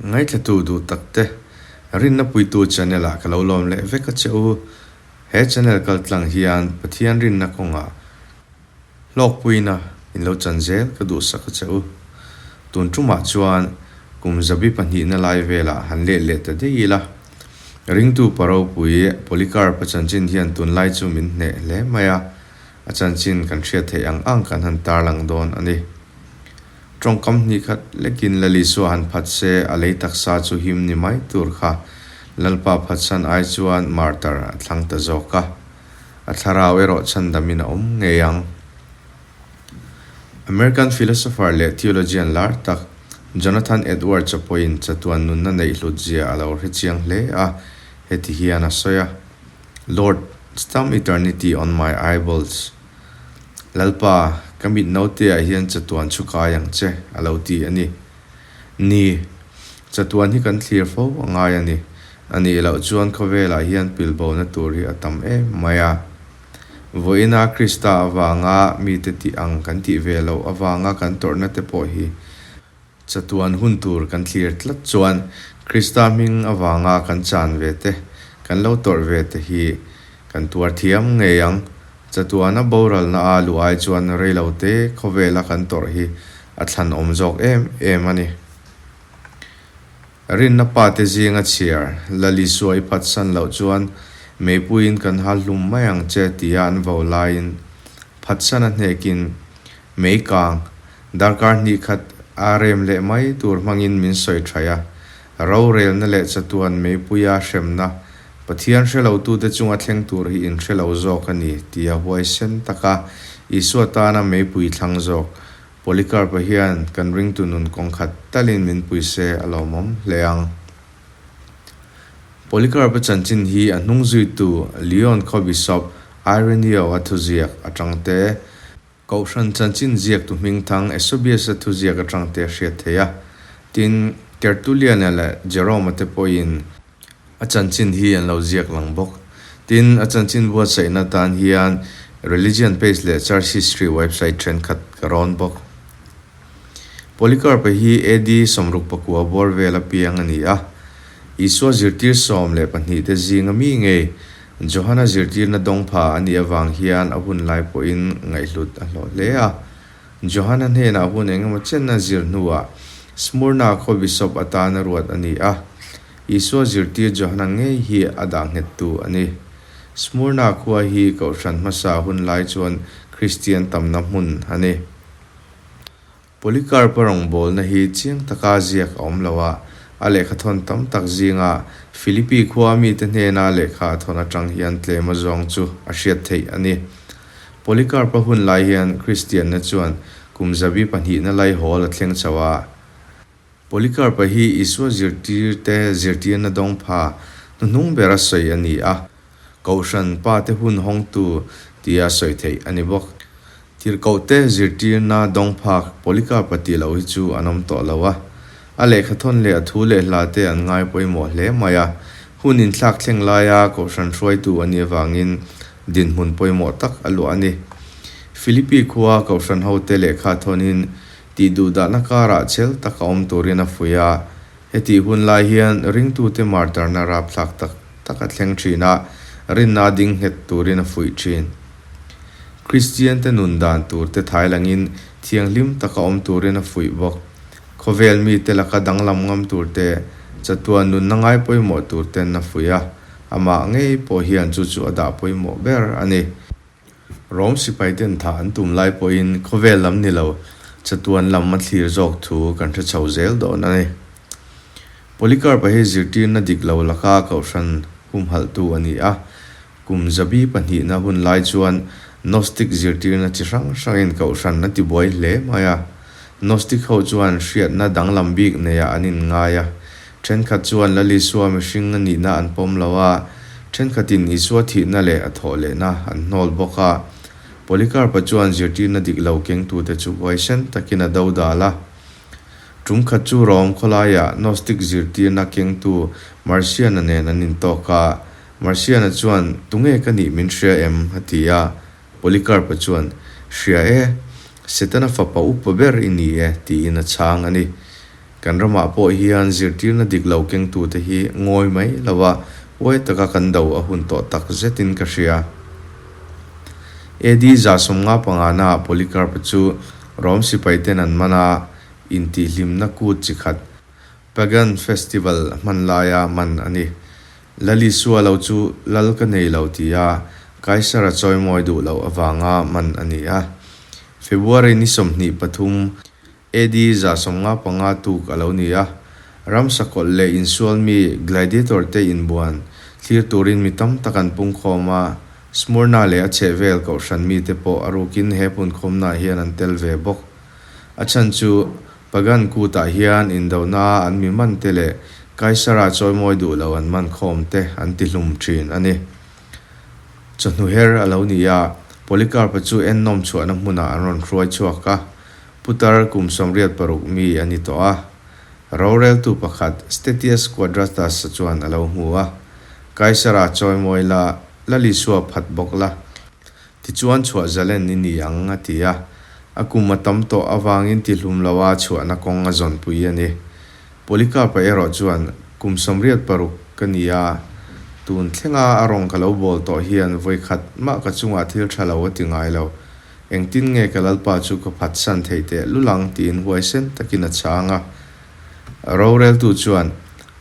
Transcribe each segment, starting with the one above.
Ngaithlatu duh takte, Rinna Puitu channel ah ka lo lawm leh vek a che u. He channel kaltlang hian Pathian rinna kawngah hlawkpuina in lo chan zel ka duhsak a che u. Tun tumah chuan kum zabi pahnihna lai velah han let leh ta daih ila. Ringtu pa ropui Polycarp-a chanchin hian tunlai chu min hneh hle mai a, a chanchin kan hriat theih ang ang kan han tarlang dawn a ni. Tawngkam hnih khat lekin Lal Isua han phat se a lei taksa chu him ni mai tur kha Lalpa phatsan ai chuan martar a thlang ta zawk a, a thlarau erawh chhandamin a awm ngei ang. American philosopher leh theologian lar tak Jonathan Edwards-a pawhin chatuan nunna neih hlut zia a lo hrechiang hle a, heti hian a sawi a, Lord, stamp eternity on my eyeballs. Lalpa, ka mit naute ah hian chatuan chu kai ang che, a lo ti a ni. Ni, chatuan hi kan thlir fo a ngai a ni. A nih loh chuan khawvelah hian pilbona tur hi a tam em mai a. Vawiina Krista avanga mite tih ang kan tih ve loh avanga kan tawrhna te pawh hi Chatuan hun tur kan thlir tlat chuan Krista hming avanga kan chan ve te, kan lo tawrh ve te hi kan tuar thiam ngei ang. Chatuana boralna a luh ai chuan reilo te khawvela kan tawrh hi a thlan awm zawk em em a ni. Rinna pa te zinga chhiar Lal Isua i phatsan loh chuan meipuiin kan hal hlum mai ang che tia an vo laiin phatsan a hnekin mei kang Darkar hnih khat a rem leh mai tur hmangin min sawi thaih a, rorelna leh chatuan meipuia hremna Pathian hre lotute chunga thleng tur hi in hre lo zawk a ni tia huaisen taka Isua tana meipui thlang zawk Polycarp-a hian kan ringtu nun kawng khat talin min pui se a lawmawm hle ang. Polycarp-a chanchin hi a hnung zuitu Lyon khaw Bishop Ireneo-a thuziak atang te, Kohhran chanchin ziaktu hmingthang Eusebius-a thuziak atang te a hriat theih a. Tin, Tertullian-a leh Jerome-a te pawhin a chanchin hi an lo ziak lang bawk. Tin, a chanchin buatsaihna atan hian Religion page leh Church History website thenkhat ka rawn bawk. Polycarp-a hi AD 69 bawr vel a piang a ni a. Isua zirtir 12 te zinga mi ngei Johana zirtirna dawng pha a nih avang hian a hun lai pawhin ngaihhlut a hlawh hle a. Johana hnenah hun engemaw chenna zir hnuah Smurna khaw bishop atana ruat a ni a. Isua zirtir Johana ngei hi a dah nghettu a ni. Smurna khua hi Kohhran hmasa hun lai chuan Kristian tamna hmun a ni. Polycarp-a rawngbawlna hi chiang taka ziak a awm lo a, a lehkhathawn tam tak zinga Philippi khua mite hnena lehkha a thawn atang hian tlem a zawng chu a hriat theih a ni. Polycarp-a hun lai hian Kristianna chuan kum zabi pahnihna laihawl a thleng chho a. Polycarp-a hi Isua zirtirte zirtirna dawng pha hnuhnung bera sawi a ni a. Kohhran pate hun hawngtu tia sawi theih a ni bawk. Tirhkohte zirtirna dawng phak Polycarp-a tih loh hi chu an awm tawh lo a. A lehkhathawn leh a thu leh hla te an ngai pawimawh hle mai a. Hun inthlak thleng laia Kohhran hruaitu a nih avangin dinhmun pawimawh tak a luah a ni. Philippi khua Kohhran hote lehkha thawnin tih duhdahna karah chel tak a awm turin a fuih a. Hetih hun lai hian ringtute martarna rapthlak tak tak a thleng thin a, rinna ding nghet turin a fuih thin. Kristiante nun dan turte thailangin thianghlim taka awm turin a fuih bawk. Khawvel mite laka danglam ngam turte, chatuan nunna ngai pawimawh turten a fuih a, amah ngei pawh hian chu chu a dah pawimawh ber a ni. Rom sipaiten thah an tum lai pawhin khawvel lam ni lo, chatuan lam a thlir zawk thu kan hre chho zel dawn a ni. Polycarp-a hi zirtirna dik lo laka kohhran humhalhtu a ni a. Kum zabi pahnihna hun lai chuan Gnostic zirtirna chi hrang hrangin kohhran a tibuai hle mai a. Gnostic ho chuan hriatna danglam bik neiah an inngai a. Thenkhat chuan Lal Isua mihring a nihna an pawm lo a, thenkhatin Isua thihna leh a thawh lehna an hnawl bawk a. Polycarp-a chuan zirtirna dik lo kengtute chu huaisen takin a do dal a. Tum khat chu Rome khawlaiah Gnostic zirtirna kengtu Marcian-a nen an intawk a. Marcian-a chuan, Tunge ka nih min hria em? a ti a. Polycarp-a chuan, Hria e, Setana fapa upa ber i ni e, tiin a chhang a ni. Kan ramah pawh hian zirtirna dik lo kengtute hi ngawi mai lova huai taka kan do a hun tawh tak zetin ka hria. AD 155 ah Polycarp chu Rom sipaiten an man a, intihhlimna kut chi khat, Pagan Festival hman laia man a ni. Lal Isua lo chu lal ka nei lo tia Kaisara chawimawi duh loh avanga man a ni a. February ni 23, AD 155 tuk a lo ni a. Ramsa kawlh leh insual mi gladiator te inbuan thlir turin mi tam tak an pungkhawm a, Smurna leh a chhehvel kohhran mite pawh a rukin he punkhawmnaah hian an tel ve bawk. A chhan chu Pagan kutah hian indona an mi man te leh Kaisara chawimawi duh lo an man khawm te an ti hlum thin a ni. Chawhnu her a lo ni a, Polycarp-a chu ennawm chhuahna hmunah an rawn hruai chhuak a, putar kum 86 mi a ni tawh a. Roreltu pakhat Statius Quadratus-a chuan a lo hmu a, Kaisara chawimawi la, Lal Isua phat bawk la. Tichuan chhuah zalen i ni ang, a ti a. A kum a tam tawh avangin tihlum loa chhuahna kawng a zawnpui a ni. Polycarp-a erawh chuan, Kum 86 ka ni a, tun thlenga a rawng ka lo bawl tawh hian vawi khat mah ka chungah thil tha lo a ti ngai lo. Engtin nge ka Lalpa chu ka phatsan theih teh lul ang? tiin huaisen takin a chhang a. Roreltu chuan,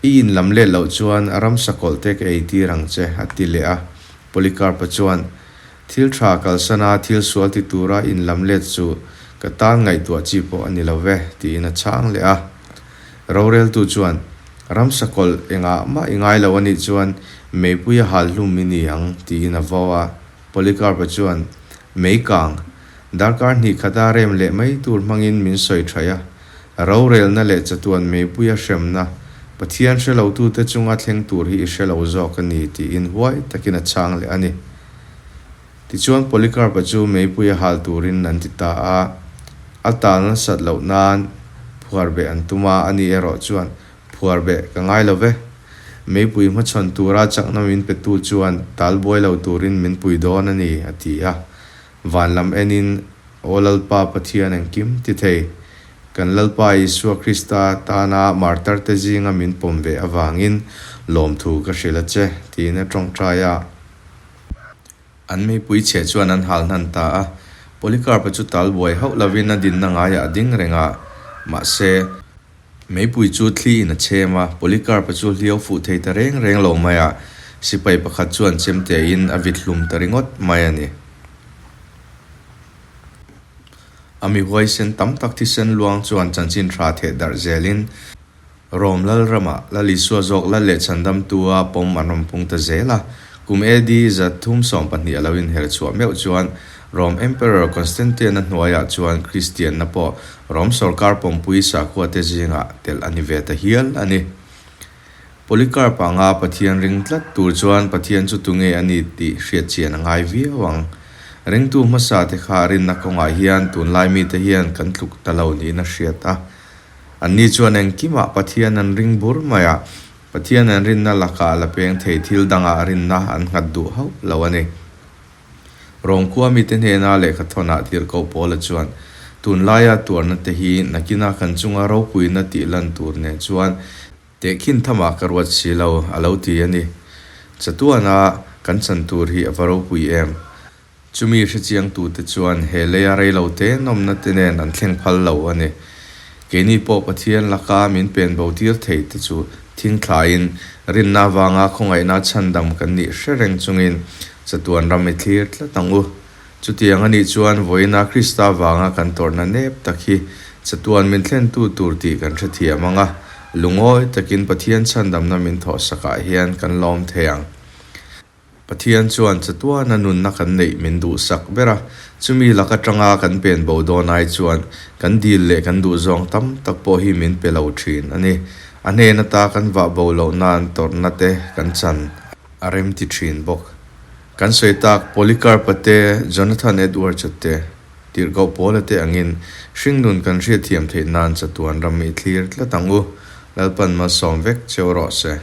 I in lam let loh chuan ramsa kawlh te ka eitir ang che, a ti leh a. Polycarp-a chuan, Thil tha kalsana thil sual ti tura in lam let chu ka tan ngaihtuah chi pawh a ni lo ve, tiin a chhang leh a. Roreltu chuan, Ramsa kawlh engah mah i ngai lo a nih chuan meipui a hal hlum i ni ang, tiin a vo a. Polycarp-a chuan, Mei kang, darkar hnih khata rem leh mai tur hmangin min sawi thaih a. Rorelna leh chatuan meipuia hremna, Pathian hre lotute chunga thleng tur hi i hre lo zawk a ni, tiin huai takin a chhang leh a ni. Tichuan Polycarp-a chu meipuia hal turin an ti ta a, a tal nasat loh nan phuarbeh an tum a, ani erawh chuan, Phuarbeh ka ngai lo ve. Meipui hmachhawn tura chakna min petu chuan tal buai lo turin min pui dawn a ni, a ti a. Van lam enin, Aw Lalpa Pathian engkim ti thei, kan Lalpa Isua Krista tana martarte zinga min pawm ve avangin lawmthu ka hrilh a che, tiin a tawngtai a. An meipui chhe chuan an hal hnan ta a, Polycarp-a chu tal buai hauh lovin a dinna ngaiah a ding reng a, mahse, Meipui chu thli in a chhem a, Polycarp-a chu hliau fuh thei ta reng reng lo mai a, sipai pakhat chuan chemte in a vit hlum ta ringawt mai a ni. A mi huaisen tam tak thisen luang chuan chanchin tha theh darh zelin Rom Lalrama Lal Isua zawk Lal leh Chhandamtua pawm an rawn pung ta zel a. Kum AD 312 a lo inher chhuah meuh chuan Rom Emperor Constantine-a hnuaiah chuan Kristianna pawh Rom sawrkar pawmpui sakhuate zingah telh a ni ve ta hial a ni. Polycarp anga Pathian ring tlat tur chuan Pathian chu tunge a ni tih hriat chian a ngai viau ang. Ringtu hmasa te kha rinna kawngah hian tunlai mite hian kan tluk ta lo niin a hriat a. Anni chuan engkimah Pathian an ring bur mai a, Pathian an rinna lakah la peng thei thil dangah rinna an nghat duh hauh lo a ni. Rom khua mite hnena lehkha thawnah tirhkoh Paula chuan, Tunlaia tuarna te hi nakina kan chunga ropuina tih lan tur nen chuan tehkhin thamah ka ruat si lo, a lo ti a ni. Chatuana kan chan tur hi a va ropui em? Chumi hrechiangtute chuan he leia reilote nawmna te nen an thleng phal lo a ni. Keini pawh Pathian laka min pen bo tir thei te chu thingthlain rinna avanga khawngaihna chhandam kan nih hre reng chungin chatuan ram i thlir tlat ang u. Chutiang a nih chuan vawiina Krista avanga kan tawrhna nep tak hi chatuan min thlentu tur tih kan hrethiam ang a, lungawi takin Pathian chhandamna min thawhsakah hian kan lawm thei ang. Pathian chuan chatuana nunna kan neih min duhsak ber a, chumi lak atanga kan pen bo dawn ai chuan kan dil leh kan duhzawng tam tak pawh hi min pe lo thin a ni. A hnen ata kan vah bo loh nan tawrhna te kan chan a rem ti thin bawk. Kan sawi tak Polycarp-a te, Jonathan Edwards-a te, Tirhkoh Paula te angin hringnun kan hriatthiam theih nan chatuan ram i thlir tlat ang u. Lalpan malsawm vek cheu rawh se.